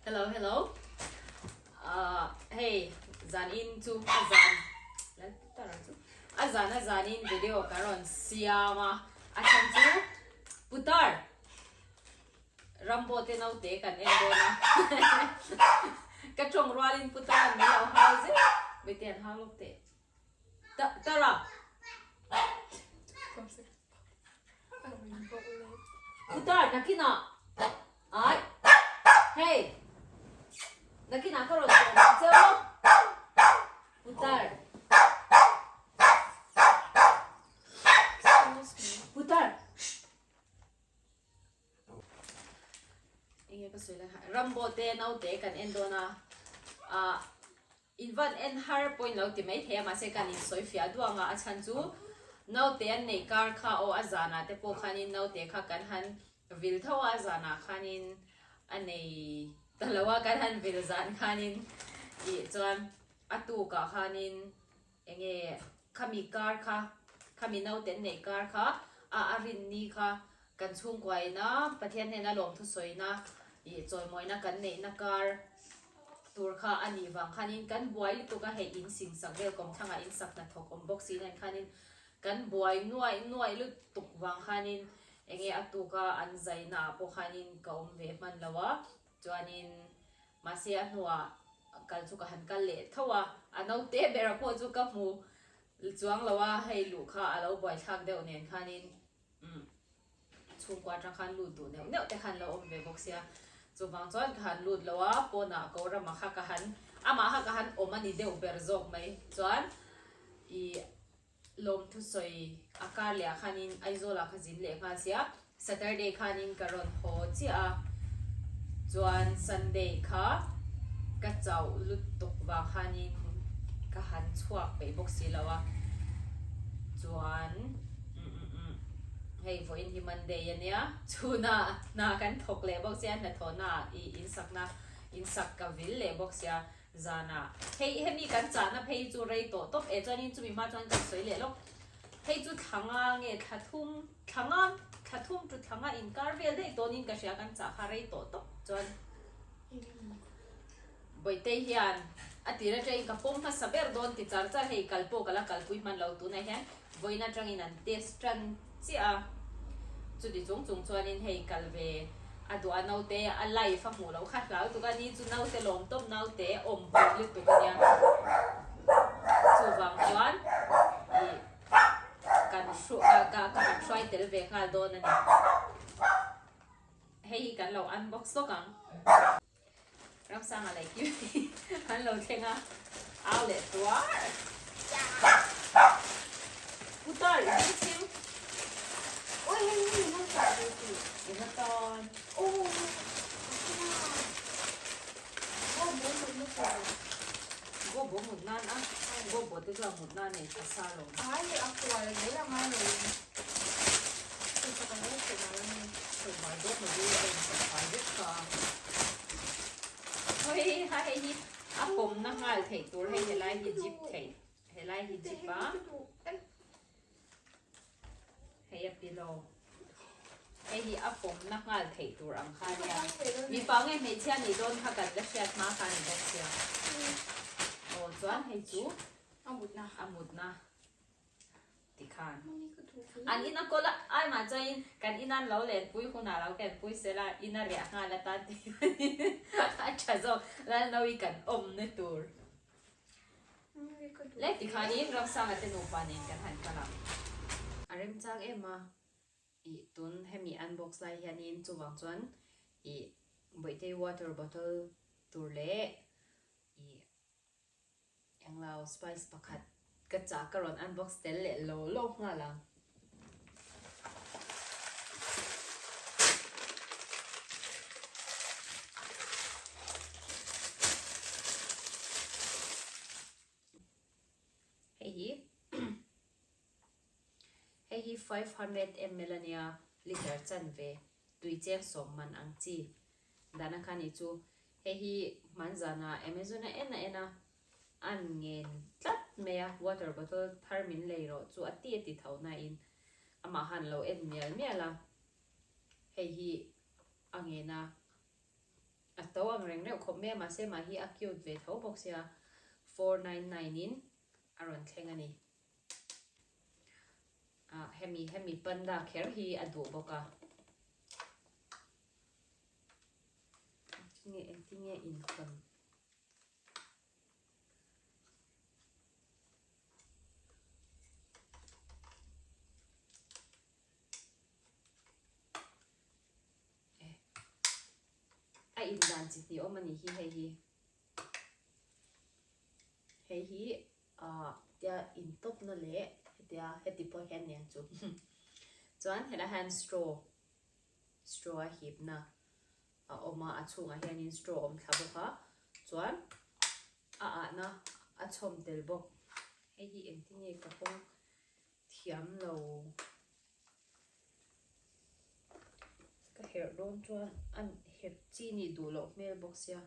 Hello hello ah hei zan in chu a zan lal tara chu a zan a zan in video ka rawn siam a a chhan chu putar Rambo te naute kan en dawn a ka tawng rual in putar an min lo hau zet mite an hau lawk teh ta tara Putar nakinah ai hei nakinah ka rawn sawm ang cheu Putar Putar Enge ka sawi lai kha Rambo te naute kan en dawn a ah In van en har pawhin lo ti mai thei a, mahse kan insawi fiah duh anga a chhan chu naute an neih kar kha aw a zanah te pawh khanin naute kha kan han vil tho a, a zanah khanin a nei ta lo a, kan han vil zan khanin ih chuan a tukah khanin enge khami kar kha khami naute an neih kar kha a a rinni kha kan chhungkuaina Pathian hnena lawmthu sawina ih chawimawina kan neihna kar tur kha a nih vang khanin kan buai lutuk a, hei in sing sak vel kawmthlangah in sak hnathawk awm bawk si nen khanin kan buai nuaih nuaih lutuk vang khanin enge a tuka an zaina ah pawh khanin ka awm ve hman lo a, chuanin mahse a hnuah kal chu ka han kal leh tho a, a naute bera pawh chu ka hmu chuang lo a, hei luh kha a lo buaithlak deuh nen khanin Umm chhungkua atang khan lut duh neuh neuh te khan lo awm ve bawk sia, chuvang chuan ka han lut lo a, pawnah ko ramah kha ka han amah kha ka han awm a ni deuh ber zawk mai chuan ih lawmthu sawi a kar leh ah khanin Aizawl ah kha zin leh nghal sia, Saturday khanin ka rawn haw chiah a, chuan Sunday kha ka chauh lutuk vang khanin ka han chhuak peih bawk si lo a, chuan. Hei vawiin hi Monday a nia, chhuna hna kan thawk leh bawk sia, hnathawhna i insakna insak ka vil leh bawk sia zanah. Hei hemi kan chahna phei chu rei tawh tawp e, chuanin chumi hma chuan kan sawi leh lawk. Hei chu thla nga nge thla thum, thla nga, thla thum chu thla nga inkar vel daih tawnin ka hria kan chah kha rei tawh tawp chuan. Bawitei hian a tir atangin ka pawm hmasa ber dawn ti char char hei kal pawh ka la kalpui hman lo tunah hian vawiin atangin an test tan chiah a, chuti chung chung chuanin hei kal ve a duh a naute a life a hmuh loh kha hlau tuk a ni chu naute lawm tawp naute awm pui lutuk a nia chuvang chuan ih kan ka ka han hruai tel ve nghal dawn a ni hei hi kan lo unbox lawk ang. Ramsanga leh Kimmy an lo thleng a, au leh tuar. Putar i ding chhing. Oi hei hi min lo chah ve tih. I va tawn. Aw Go bo mut na tur. Go bo mut nan a, go bo te chuan mut nan nei tha sa lo. Ai a kual zel a ngai lo in. Pawisa kan lo chhe bar a ni. Chhe bar dawn lo hi a inchhe fai vek kha. Hei ha hei hi a pawmna nghal theih tur hei helai hi jeep theih helai hi jeep a hei a pillow hei hi a pawmna nghal theih tur ang kha nia mipa nge hmeichhia nih dawn kha kan la hriat hma kha ni bawk sia aw chuan hei chu a mutna a mutna. Tikhan an ina kawl a, ai mah chuanin kan ina an lo lenpui hunah lo kenpui sela ina riah nghal atan tih a tha zawk Lalnawi kan awmna tur. Le tikhanin Ramsanga te nupa nen kan han kal ang. A remchang em a, ih tun hemi unbox lai hianin chuvang chuan ih Bawihtei water bottle tur leh ih Englo spice pakhat ka chah ka rawn unbox tel leh lo lo nghal ang. Hei hi hei hi 500 ml ania liter chanve tui cheng sawm man ang chi dahna kha ni chu Hei hi hmanzana Amazon a en a en a, an ngen tlat mai a, water bottle thar min lei rawh chu a ti a ti tho nain amah han lo en mial mial a, hei hi a ngen a, A to ang reng reuh khawp mai a, mahse mah hi a cute ve tho bawk sia, 499 in a rawn thleng a ni. Ah hemi hemi panda kher hi a duh bawk a. Engtinge engtinge inhawn. A indan chi hnih awm a nih hi hei hi. Hei hi ah tia intawpna leh hetia heti pawh hian nia chu. Chuan helai hian straw straw a hipna a awm a, a chhungah hianin straw awm thla bawk a, chuan a ahna a chhawm tel bawk. Hei hi engtin nge ka hawng thiam lo. Ka herh dawn chuan a herh chi nih duh loh hmel bawk sia.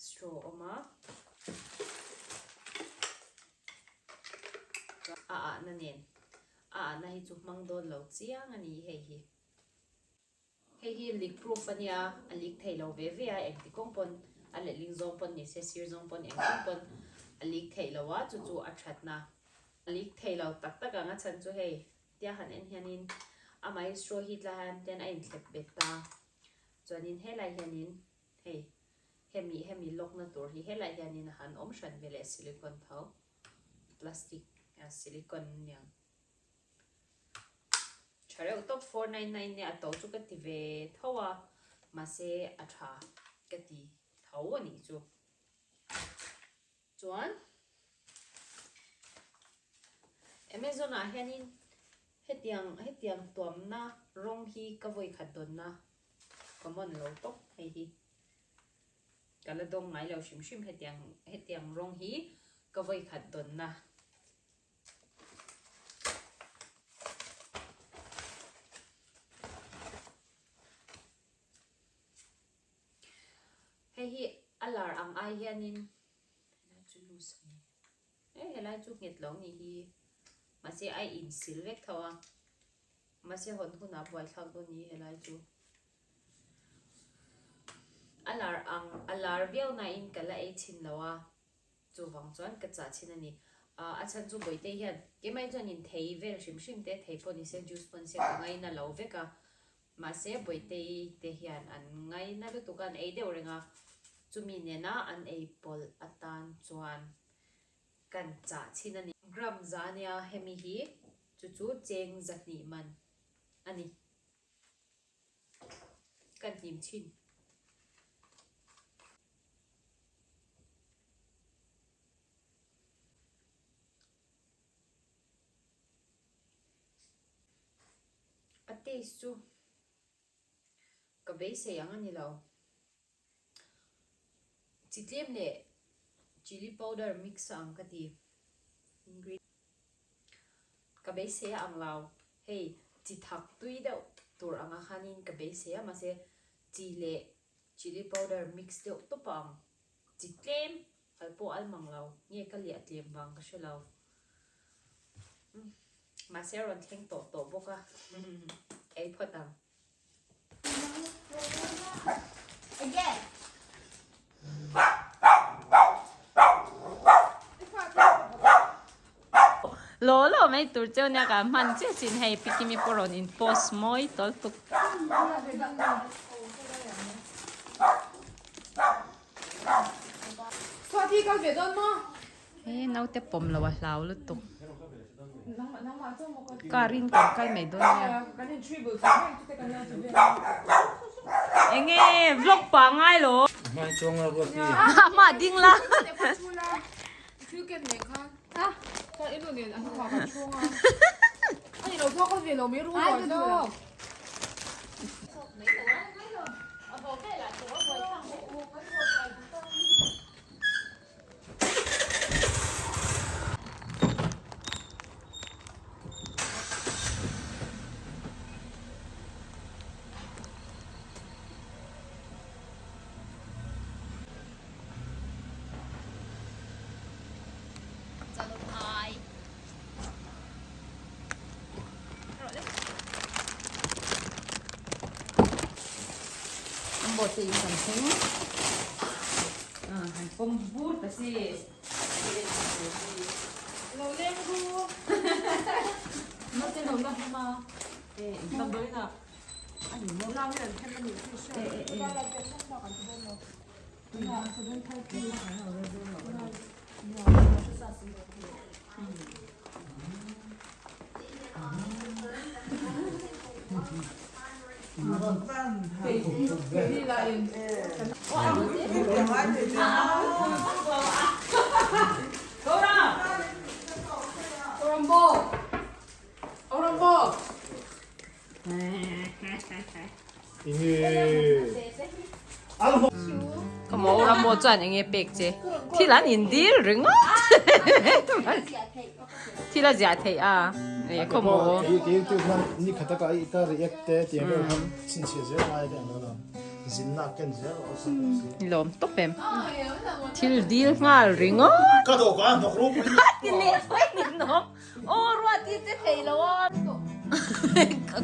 Straw awm a. A ahna nen. A ahna hi chu hmang dawn lo chiang a ni hei hi. Hei hi leak proof a nia, a leak thei lo ve ve a, engti kawng pawn a letling zawng pawn ni se, sir zawng pawn eng kawng pawn a leak thei lo a, chu chu a thatna. A leak thei lo tak tak ang a chhan chu hei tia han en hianin a maestro hi tla hian tian a inthlep bet ta. Chuanin helai hianin hei hemi hemi lock na tur hi helai hianin a han awm hran veleh silicone tho plastic silicone aniang. Tha reuh tawp 499 nia a to chu ka ti ve tho a mahse a tha ka ti tho a nih chu. Chuan Amazon ah hianin hetiang hetiang tuamna rawng hi ka vawi khat dawnna common lo tawp hei hi ka la dawng ngai lo hrim hrim hetiang hetiang rawng hi ka vawi khat dawnna. Hei hi a lar ang ai hianin helai chu loose a ni e helai chu nghet lo ni hi mahse a insil vek tho a mahse hawn hunah buaithlak dawn ni helai chu a lar ang a lar viau nain ka la ei chhin lo a. Chuvang chuan ka chah chhin a ni. A chhan chu Bawihte hian keimah chuan in thei vel hrim hrim te, thei pawh ni se, juice pawh ni se ka ngaina lo vek a. Mahse Bawihte te hian an ngaina lutuk a, an ei deuh reng a. Chumi nena an ei pawlh atan chuan kan chah chhin a ni. Gram za ania hemi hi chu chu cheng zahnih man a ni. Kan hnim chhin. A taste chu ka beisei ang a ni lo. Chi tlem leh chilli powder mix a ang ka ti. Ka beisei a ang lo. Hei chi thak tui deuh tur anga khanin ka beisei a mahse chi leh chilli powder mix deuh tawp a ang. Chi tlem al pawh al mang lo nge ka liah tlem vang ka hre lo. Mahse a rawn thleng tawh tawh bawk a ei phawt ang. Law law mai tur cheu nia ka hman chiah chin hei pikimi pawh rawn in post mawi tawl tuk. He naute pawm lo a hlau lutuk. Car in kan kal mai dawn nia. Enge vlog pah ngai lo. Amah ding la. te in kan thleng han pawm bur ta si. Lo leng ru. Naute lo la hlawm a. Damdawiin ah. Nau hi an then a nih chu hria. Ka mo ram chuan enge pek che thil an in dil ringawt thil a ziah theih a e khaw maw Kei YouTube nan ni khat a ka react te tiang deuh khan chhinchhiah zel ngai te an lo lang zinna a ken zel awlsam bawk si. Lawm tawp em thil dil nghal ringawt Ka dawh ka hnawk ropui ti leh mai ni nawm. Aw ruat hi che thei lo a.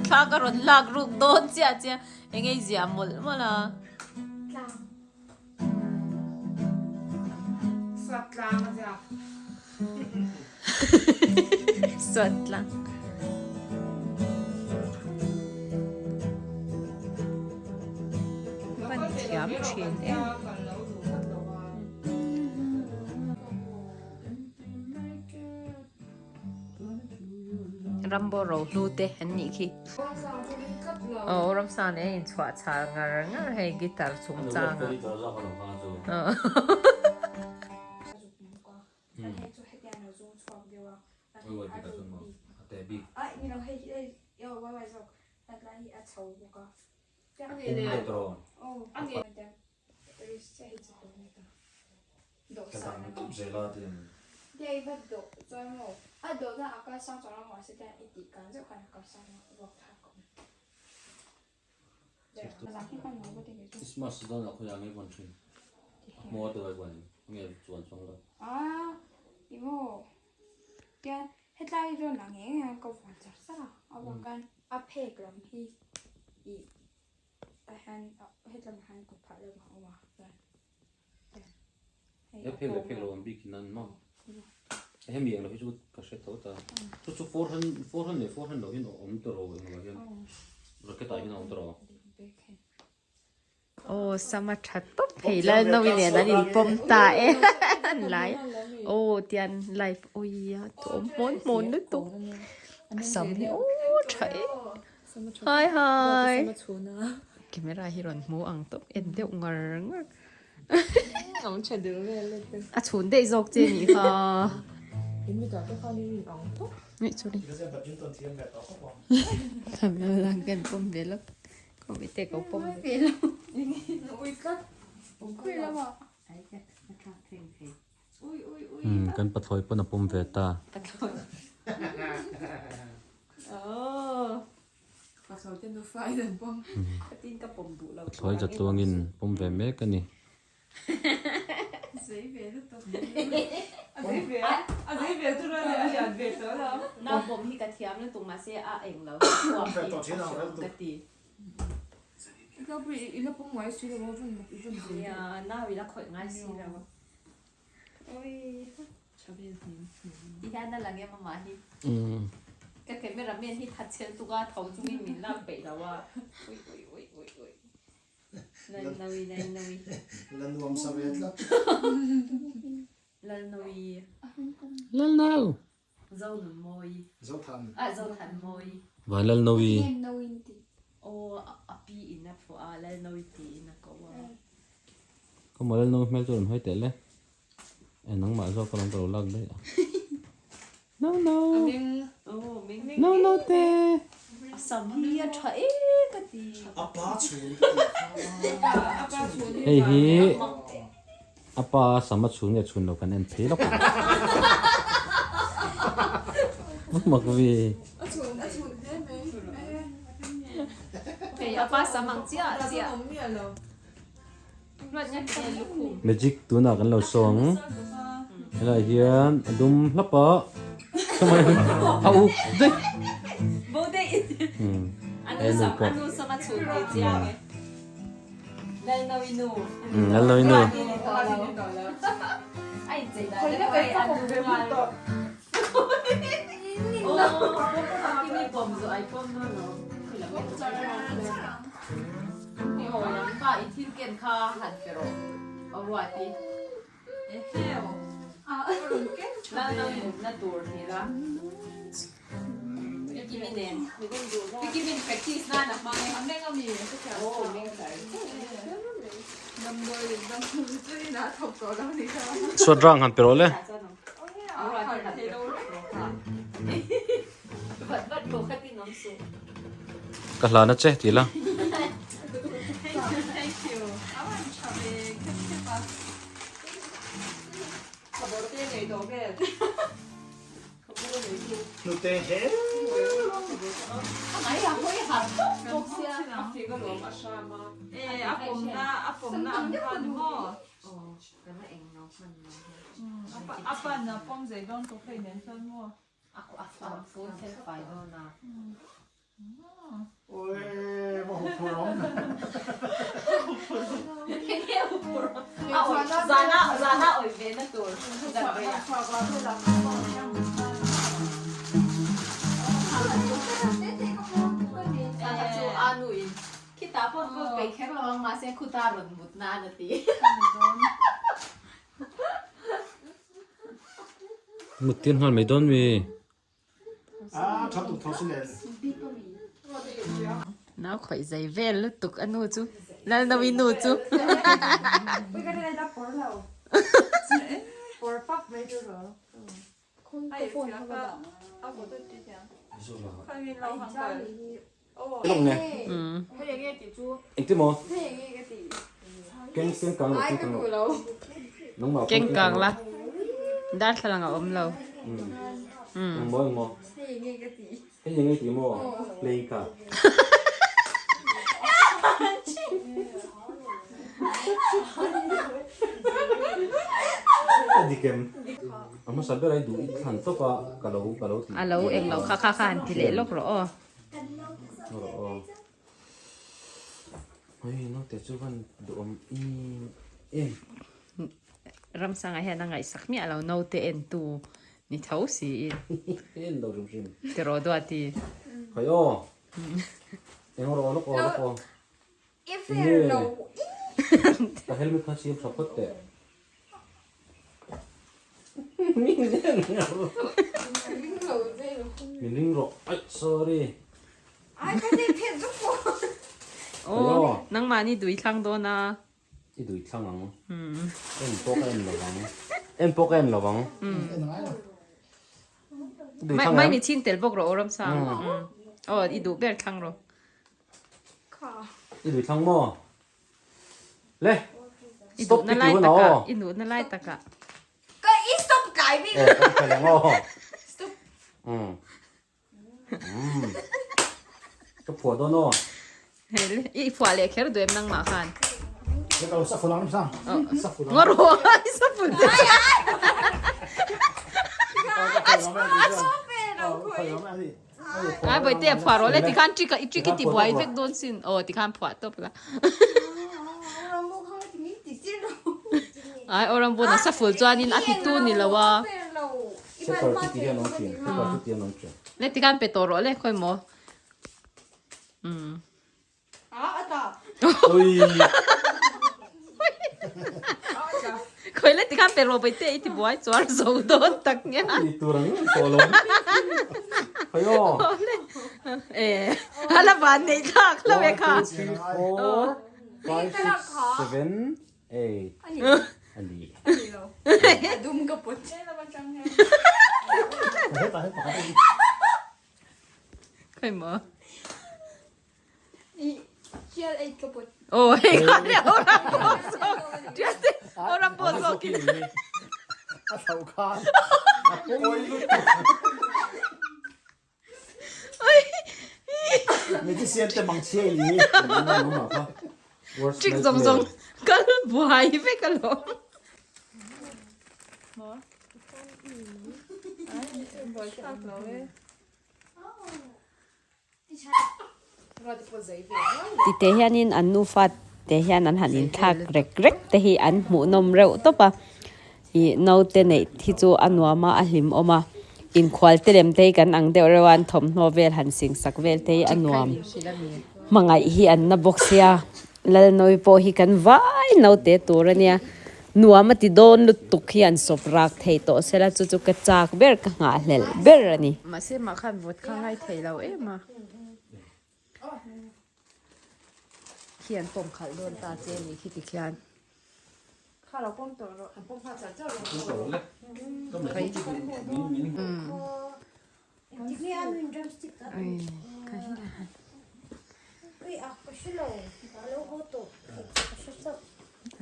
Thla ka rawn lak ruk dawn chiah chiah eng ei ziah mawlh mawlh a. Tlang. Suat tlang a ziak. Suat tlang. Van thiam thin em. Rambo rohlu te an nih khi. Aw ramsa nen a inchhuah chhal ngar ngar hei guitar chungchang ah. Ka dang tawp zel a tiin. Christmas dawn ah khawiah nge vawn thin? A hmawr deuh ai vawn nge chuan chuang lo? He phek leh phek lo ang bik in an maw? Hemi eng lo hi chu ka hre tho ta. Chu chu forehand forehand leh forehand lo hian a awm tawh lo eng lo hian racket ah hian a awm tawh lo. Aw sama tha tawp thei la nawi nen an inpawm ta e an lai aw tian live awia tawm hmawn hmawn lutuk a sam hi aw tha e. Hi hi Camera hi rawn hmu ang tawp en deuh ngar ngar A chhun daih zawk che nih kha Kan pawm ve lawk Kawmi te ko pawm ve lawk Kan pathlawi pawn a pawm ve ta. Pathlawi zatluangin pawm ve mek a ni. Ti hian a lang em amah hi. Ka camera man hi that chhel tuk a tho chungin min lak peih lo a. Ui ui ui ui ui. Lal Nawi Lal Nawi. La nuam sa ve tlat. Lal Nawi. Lal Nau. Zonun Mawi. Zothan. Ah Zothan Mawi. Van Lal Nawi. Aw a pi in a phuah a Lal Nawi tiin a ko a. Ka maw Lal Nawi hmel chu rawn hawi teh le. E nangmah zawk ka lawm ka lo lak daih a. No no. No no te. A sam hi a tha e ka ti. A pa chhun ka ti kha. Hei hi a pa sam a chhun nge chhun lo kan en phei lawk ang. Mak ve. Hei a pa sam ang chiah chiah. Magic tunah kan lo saw ang helaiah hian a dum hlap a a uk daih he nu pawh. Lalno i nu. Suat rang han pe rawh le. Ka hlan a che ti la. Hnute he. Mut tir nghal mai dawn mi. Nau khawih zai vel lutuk a nu chu Lalnawi nu chu. Keng kang la darthlalang a awm lo. A lo englo kha kha kha han ti leh lawk rawh aw. Ramsanga hian a ngaihsak miah lo naute en tu ni tho siin. Tiraw Duati. Aw nangmahni dui thlang dawn a. I dui thlang ang. En pawh ka en lo vang. En pawh ka en lo vang. Mai mi chhing tel bawk rawh aw Ramsang. Aw i duh ber thlang rawh. I dui thlang maw? Le. I duhna lai takah, i duhna lai takah. Ka i stop tlai bik. Eh, kan fel ang aw. Stop. Um. Um. Ka phuah dawn aw. Hele, i phuah leh kher duh em nangmah khan. Le ka lo sa fulang sang. Sa fulang. Ngawr ruang i sa ful te. Ai bawihte a phuah rawh le tikhan trick i trick i ti buai vek dawn sin aw tikhan phuah tawp la. Ai aw rambo nasa ful chuanin a ti tu ni lo a. Le tikhan pe tawh rawh le khawi maw. Umm. Khawi le tikhan pe rawh bawihte i ti buai chuar zo dawn tak nia. E hala van nei thlak hlauh e kha. Khawi maw. Aw hei kha le aw ram pawh zawk Tiate aw ram pawh zawk in A thlauh khan a pawi lutuk. Magician te mang chhia i ni. Trick zawng zawng kal buai vek alawm. Tite hianin an nufa Te hian an han inthlak rek rek te hi an hmuhnawm reuh tawp a ih naute neih hi chu a nuam a a hlimawm a inkhual te lem te hi kan ang deuh reuh a an thawmhnaw vel han sing sak vel te hi a nuam hmangaih hi an na bawk sia Lalnawi pawh hi kan vai naute tur a nia nuam a ti dawn lutuk hi an sawp rak thei tawh sela chu chu ka chak ber ka nghahhlelh ber a ni. Mahse mah khan vawt kha ngai thei lo em a. Khi an pawm khalh dawn ta che a nih khi tikhian.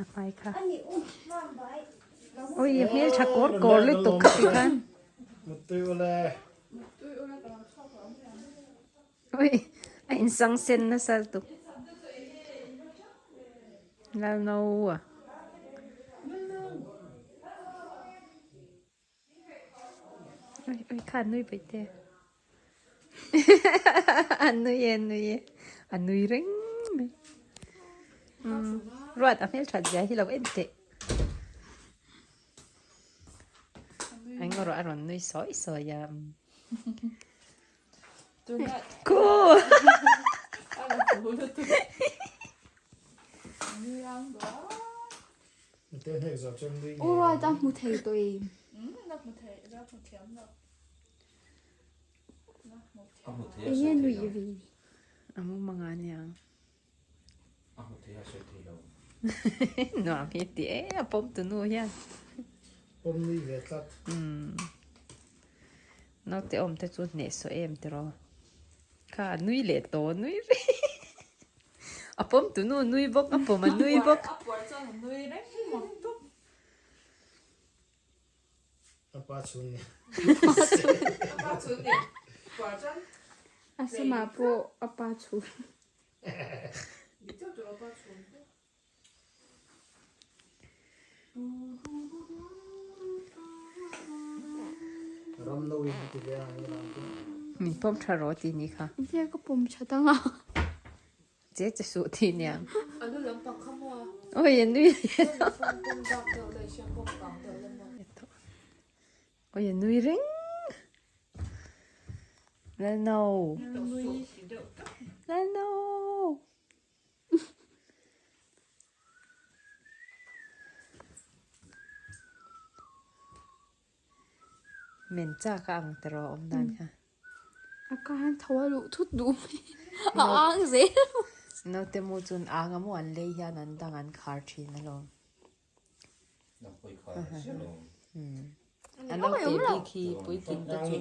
A hmai kha. Ui hmeltha kawr kawr lutuk kha tikhan. Ui a insang sen nasa lutuk Lalno a. Ui ui kha an nui peih te an nui e an nui e a nui reng mai ruat a hmelthat zia hi lo en teh. Eng erawh a rawn nui sawi sawi a. Cool. U ruat a hmu thei tawh em? Enge nui ve ni? A mumang a niang. Nuam hi ti e a pawm tu nu hian. Pawm nui ve tlat. Naute awm te chu hneh saw em tiraw. Kha a nui leh tawh a nui reng. A pawm tu nu nui bawk a pawm a nui bawk. A puar chuan a nui reng mak tawp. A pa chhun ni. A pa chhun ni. Puar chuan. A samah pawh a pa chhun. Min pawm tha rawh tih ni kha. Nia ka pawm tha tang a. Che che suh tih niang. A lu lampang kha maw a. Oi a nui. Oi a nui reng. Lalno. Lalno. Men chak a ang tiraw awm dan kha. A ka han tho a luh thut duh mai a ang zel. Naute mu chun ang a maw an lei hian an dang an khar thin alawm. A naute bik hi puitling te chu.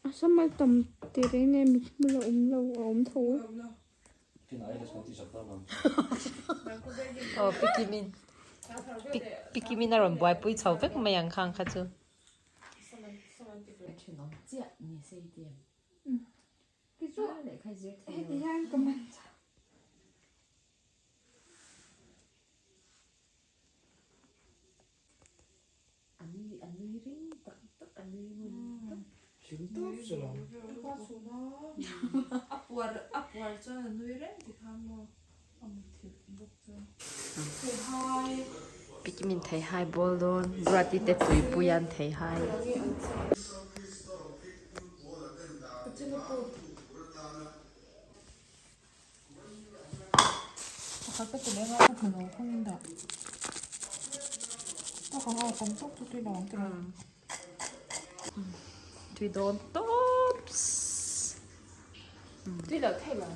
A sama tam tireng nge mit hmul a awm lo a awm tho. Aw pikimin pikimin a rawn buaipui chho vek mai ang khang kha chu. Pikimin theihai bawl dawn Ruati te tuipui an theihai. Tui dawn tawps. Tui lo thei lo.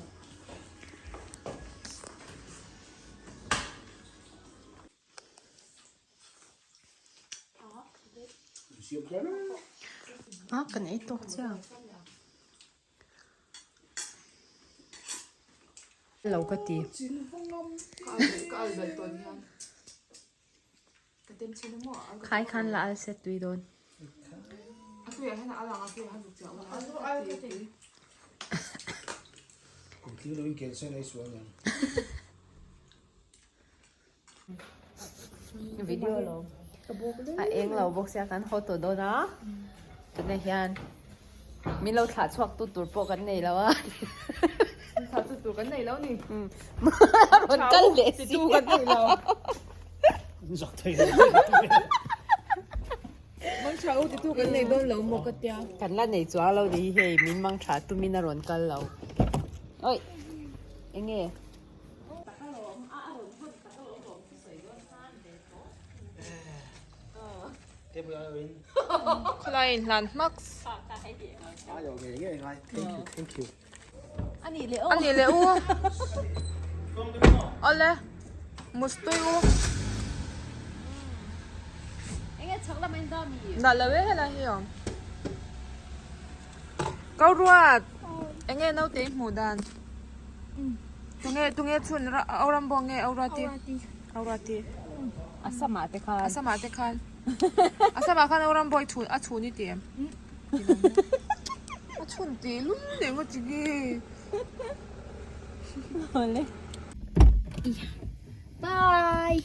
A kan ei tawk chiang. Lo ka ti. Khai khan la al se tui dawn. tling loin kel sen ei sual nen. Video lo. A eng lo bawk sia kan haw tawh dawn a. Tunah hian min lo thlah chhuak tu tur pawh kan nei lo a. Thlah tu tur kan nei lo ni. A rawn kal leh si. Titu kan nei lo. Zak thei lo. Mang tha u titu kan nei dawn lo maw ka tia. Kan la nei chuang lo ni hei min mang tha tumin a rawn kal lo. Oi enge. Khawlai in hlan hmaks. Ani leh u. Ani leh u. Awle. Mustui u. Enge chhak lam in dah mi? Dah lo e helai hi awm. Kau ruat. Enge naute i hmuh dan? Tunge tunge chhun Aurambo nge Aurati? Aurati. A samah te khan. A samah te khan. A samah khan Aurambo i chhun a chhun i ti em? A chhun tih lul leh ngawt chi nge. Awle. Bye.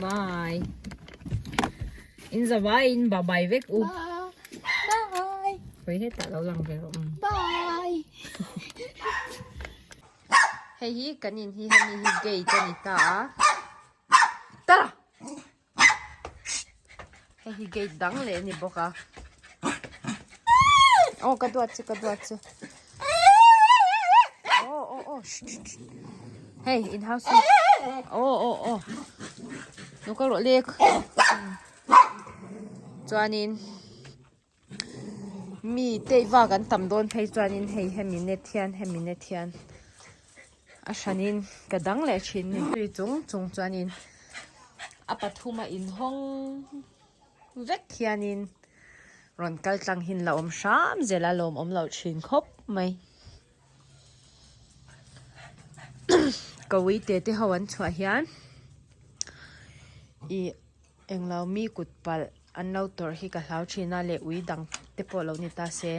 Bye. In zavai in bye bye vek u. Bye. Hawi hetah lo lang ve rawh. Bye. Hei hi kan in hi hemi hi gate a ni ta a. Tara! Hei hi gate dang leh a ni bawk a. Aw ka duat chu ka duat chu. Aw aw aw Hei in house hi. Aw aw aw. Lo kal rawh lek. Chuanin Mi teiva kan tam dawn phei chuanin hei hemi net hian hemi net hian a hranin ka dang leh thin ni. Tui chung chung chuanin a pathum a inhawng vek hianin rawn kal tlang hin la awm hram zel a lawm awm loh thin khawp mai. Ka uite te ho an chhuah hian ih Englo mi kut palh an lo tawrh hi ka hlau thin a leh ui dang te pawh lo ni ta se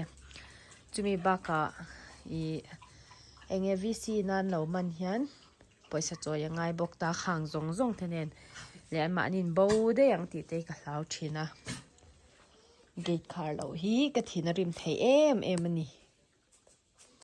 chumi bakah ih enge VC nan lo man hian pawisa chawi a ngai bawk ta khang zawng zawng te nen leh an mahni in bo daih ang tih te hi ka hlau thin a gate khar loh hi ka thin a rim thei em em a ni.